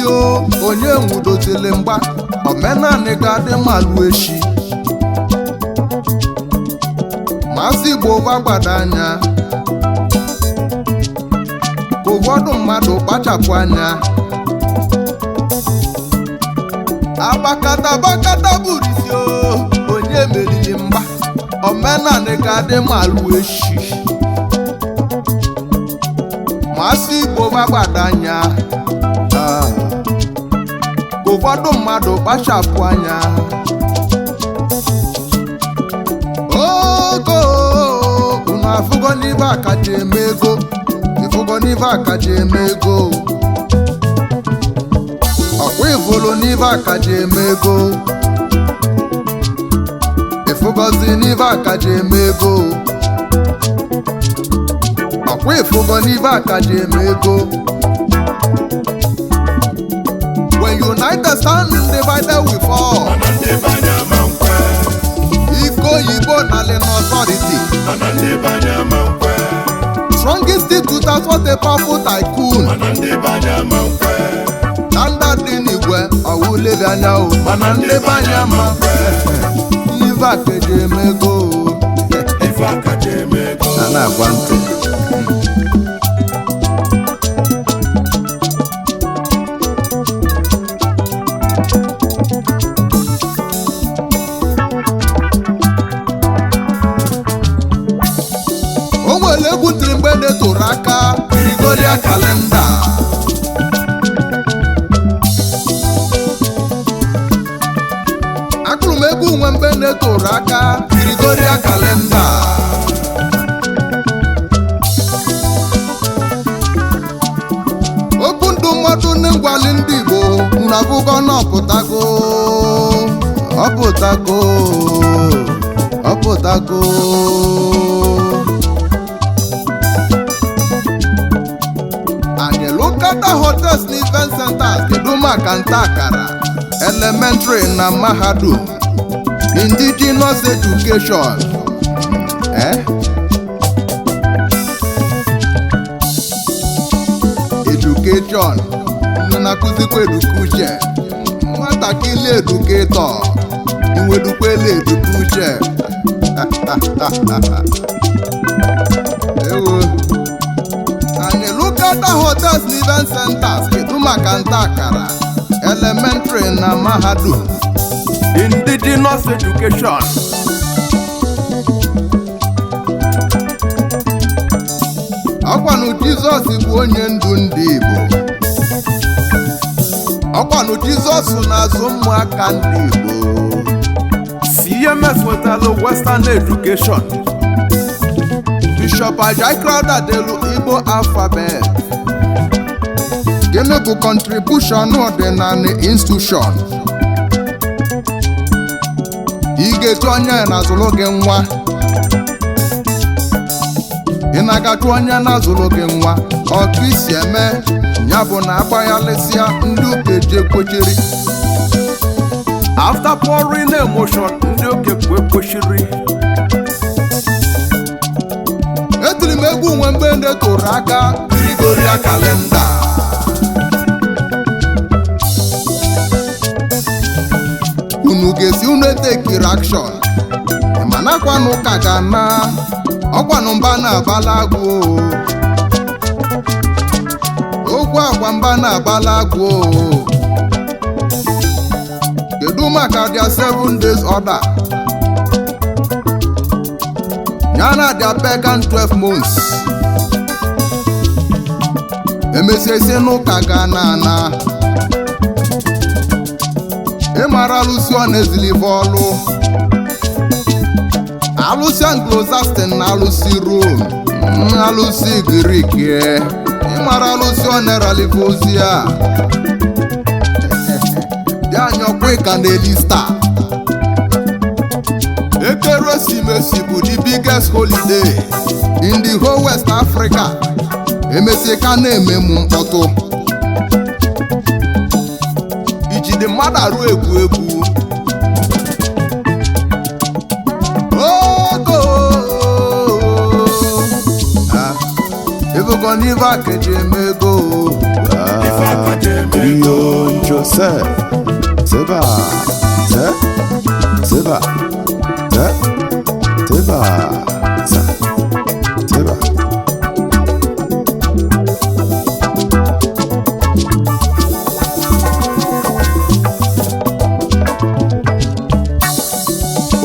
o, onye nwudozili mgba. Omenanị ga-adị malụ echi. Masị Igbo gbagbada anya ka ụfọdụ mmadụ kpachapụ anya. Agbakata bakata buru isi o, onye meriri mgba. Omenanị ga-adị malụ echi. Masị Igbo gbagbada anya ka ụfọdụ mmadụ kpachapụ anya. Ogo unu afụgo n'ibe akaja eme ego, ịfụgo n'ibe akaja eme ego, ọkwa ịfụlụ n'ibe akaja eme ego, ịfụgozi n'ibe akaja eme ego, ọkwa ịfụgo n'ibe akaja eme ego. When united stand, divided we fall. Mana ndị be anyị ama nkwe. Ike oyibo na authority. Mana ndị be anyị ama nkwe. Strong institute what a powerful tycoon. Mana ndị be anyị ama nkwe. Standard dị n'igwe ọwụlebi anya o. Mana ndị be anyị ama ife akaja eme ego. Ife akaja eme ego. A na-agwa ntị. O nwere egwu tiri mgbe detụrụ aka Gregorian kalenda. Akụrụ m egwu nwe mgbe detụrụ aka Gregorian kalenda. Okwu ndụmọdụ ndị ngwali ndị Igbo unu abụgo na ọpụtago, ọpụtago, ọpụtago. Anyị lụkata hotels na event centers. Kedu maka nta akara elementary na mahadum indigenous education? Eh? Education unu na-akụzikwa eduka uche nwatakịrị, educator inwedukwela eduka uche. Ewo, anyị lụkata hotels na event centers. Kedu maka nta akara elementary na mahadum indigenous education? Ọkwanụ Jizọs bụ onye ndu ndị Igbo. Ọkwanụ Jizọs na-azụ ụmụaka ndị Igbo. CMS nwetara Western education. Bishop Ajayi Crowther delu Igbo alphabet. Gịnị bụ contribution ọdịnala institution? Ị ga-etu onye na-azụlụ gị nwa, ị na-agachụ onye na-azụlụ gị nwa. Ọkụ isi eme ya bụ na agbaghalịsịa ndị ụka eje kwechiri. After pouring emotion, ndị oke kwechiri. Etiri m egwu nwe mgbe ndị tụrụ aka Gregorian kalenda. Unu ga-esi unu etekiri action mana kwanụ ụka ga na ọkwanụ mba na-abala agwụ okwu agwa mba na-abala agwụ. Kedu maka their 7 days order ya na their pagan 12 months? Emesie isi n'ụka ga na ana ịmara alụsị ọ na-ezilive ọlụ alụsị Anglo-Saxon na alụsị Rome, alụsị Grik. Ịmara alụsị ọ na-eralive ozi a dị anya ọkwa ịka na-eli star. Ekeresimesi bụ the biggest holiday in the whole West Africa. Emesie ka na-eme m mkpọtụ ijide mmadụ arụ egwu egwu ogo. Ah, ife Ibugo n'ife akeji eme ego. Ife akaja eme ego. Rio Joseph Seba Se Seba Se Seba Se Seba.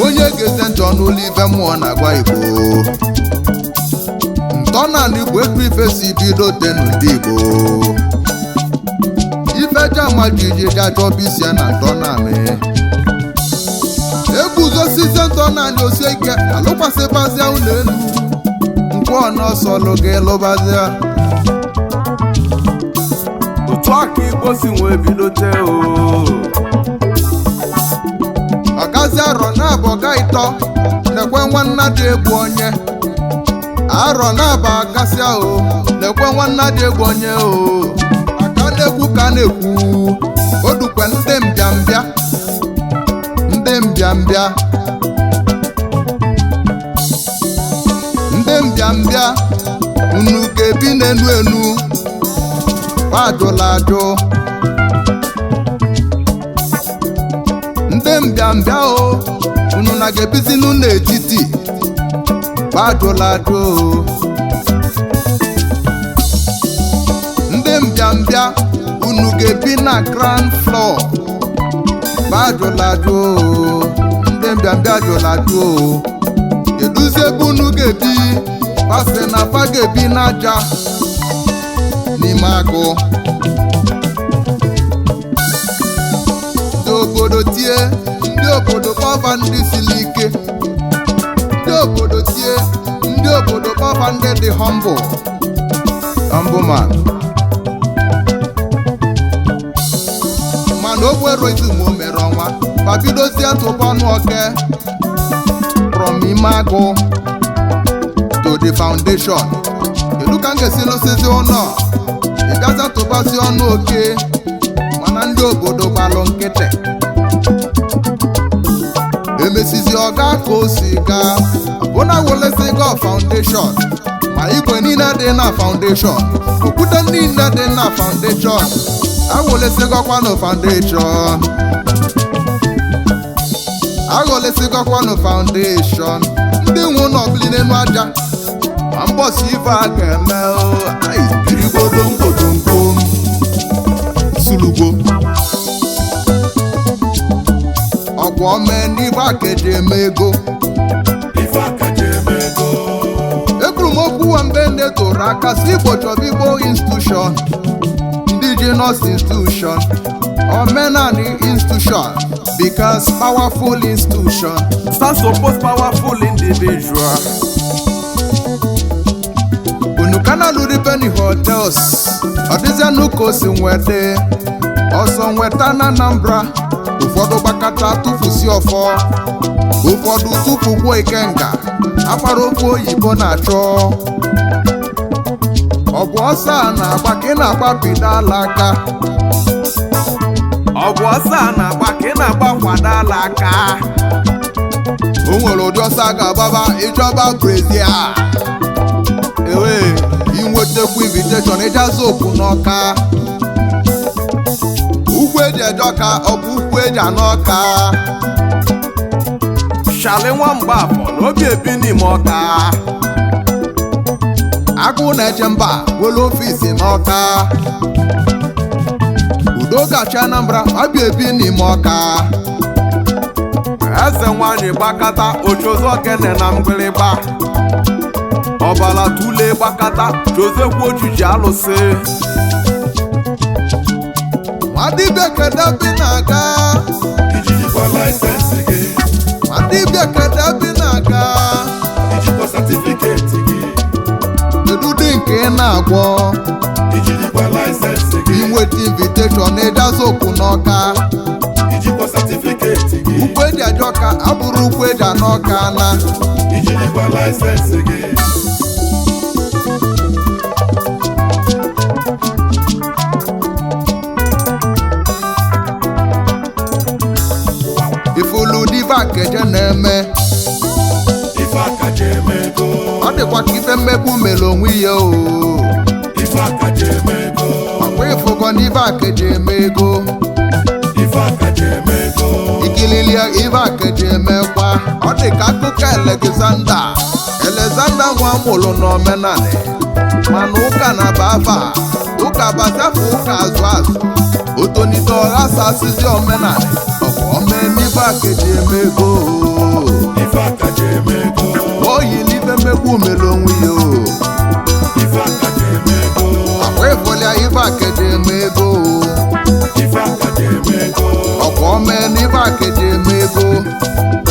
Onye ga-ete ntọ n'ụlọ ife mmụọ na-agwa Igbo ntọnaanị bụ etu ife si bido tenu ndị Igbo ife jama jiji gajọbisia na ntọnaanị eguzosizie ntọnaanị osie ike alụkwasịbazịa ụlọ elu nkwọ n'ọsọ lụ gị lụbazịa. Otu aka Igbo si nwee bido tee o. Ọgazi arọ na-abụ ọga ịtọ nekwe nwanna dị egwu onye arọ na-abụ agasịa o nekwe nwanna dị egwu onye o aka na-ekwu ka na-ekwu odukwe ndị mbịambịa ndị mbịambịa ndị mbịambịa unu ga-ebi n'enu enu ajụla ajụ ndị mbịambịa o unu na ga-ebizinu n'etiti gbajụla ajụ o. Ndị mbịambịa unu ga-ebi na grand floor gbajụla ajụ o. Ndị mbịambịa jụla ajụ o. Kedụzi ebe unu ga-ebi pasị na fa ga-ebi n'aja n'ime agụ ndị obodo tie ndị obodo kpọba ndị siri ike ndị obodo tie ndị obodo kpọba ndị dị humble humble man mana o nwere izu ma o mere ọnwa babidozie tụba ọnụ oke from ime agụ to the foundation. Kedu ka m ga-esi lụsizi ụlọ ịbịaza tụbazi ọnụ oke mana ndị obodo gbalụ nkịtị emesizi ọga ka o si gaa ọbụna wolesigo foundation ma igwe niile dị na foundation okwute niile dị na foundation awolesịgokwanụ foundation aghọlesigokwanụ foundation ndị nwe ụlọ bili n'elu aja ma mbọsị ife a ga-eme o, ai, kirigodongodongo sulugbo ọgwụ ome n'ife a ka eji eme ego. Ife akaja eme ego. Ekwuru m okwu wa mgbe nne tụrụ aka si Igbo chọba Igbo institution indigenous institution omenani institution because powerful institution Stand suppose powerful individual. Unu kana lụrụ Benny Hotels ọ dịzianụ ka o si nwete ọsọ nweta na Anambra ụfọdụ gbakọta tụfusi ọfọ ụfọdụ tụfukwuo ikenga agbara okwu oyibo na-achọ ọ bụ ọsọ a na-agba ka ị na-agba pidala aka. Ọ bụ ọsọ a na-agba ka ị na-agba kwadala aka. O nwere ụdị ọsọ a ga-agbaba ịchọba brezia ewe inwetekwu invitation ịjaza okwu n'ọka ugwu eji eje ọka ọ bụ ugwu eji anụ ọka. Shali nwa Mgbafọ na obi ebi n'ime ọka. Agụ na-eche mba welu ofisi n'ọka udo gachi Anambra abịa ebi n'ime ọka. Eze nwanyị gbakata ochozo okene na mgbịrịgba ọbara tule gbakata chozekwu ojiji alụsị. Nwadibịa kedu ebe ị na-aga? Ijikwa license gị? Nwadibịa kedu ebe ị na-aga? Ijikwa certificate gị? Kedu ụdị nke ị na-agwọ? Ijikwa license gị? Inweta invitation ịjaza okwu n'ọka Ijikwa certificate gị? ugwu eji eje ọka abụrụ ugwu eji anụ ọka na Ijikwa license gị? Ifulu diva keje na-eme. Ife akaja eme ego. Ọ dịkwa ka ife mmegbu mere onwe ya o. Ife akaja eme ego. Ọkwa ịfụgo n'ife akaja eme ego. Ife akaja eme ego. Ikililie ife akaja emekwa. Ọ dị ka akụkọ Alexander. Alexander nwa mụrụ n'omenanị, mana ụka na bava ụka bazafu ụka azụ azụ otonite ọghasa asịzi omenanị ọkwa ome n'ife akaja eme ego. Ife akaja eme ego. Oyi n'ife mmegbu mere onwe ya o. Ife akaja eme ego. Akwa ịfụlịa ife akaja eme ego. Ife akaja eme ego. Ọkwa ome n'ife akaja eme ego.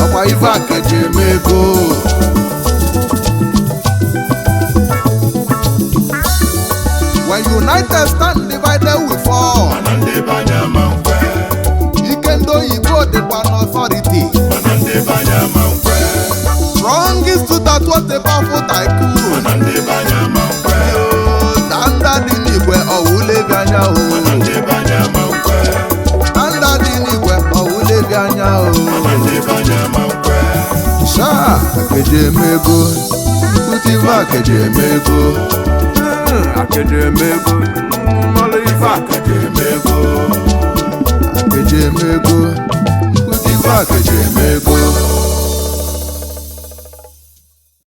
Ọkwa ife akaja eme ego. When united stand, divided we fall. Mana ndị be anyị ama nkwe. Ike ndị oyibo dịkwa n'authority. Mana ndị be anyị ama nkwe. Strong is to that what a powerful tycoon. Mana ndị be anyị ama nkwe. Danda dị n'igwe ọwụlebi anya o. Mana ndị be anyị ama nkwe. Danda dị n'igwe ọwụlebi anya o. Mana ndị be anyị ama nkwe. Shaa akeji eme ego. Nkwute ife akeji eme ego. Akeji eme ego. Mmalụ ife Ife akaja eme ego. Akeji eme ego. Nkwute ife akeji eme ego.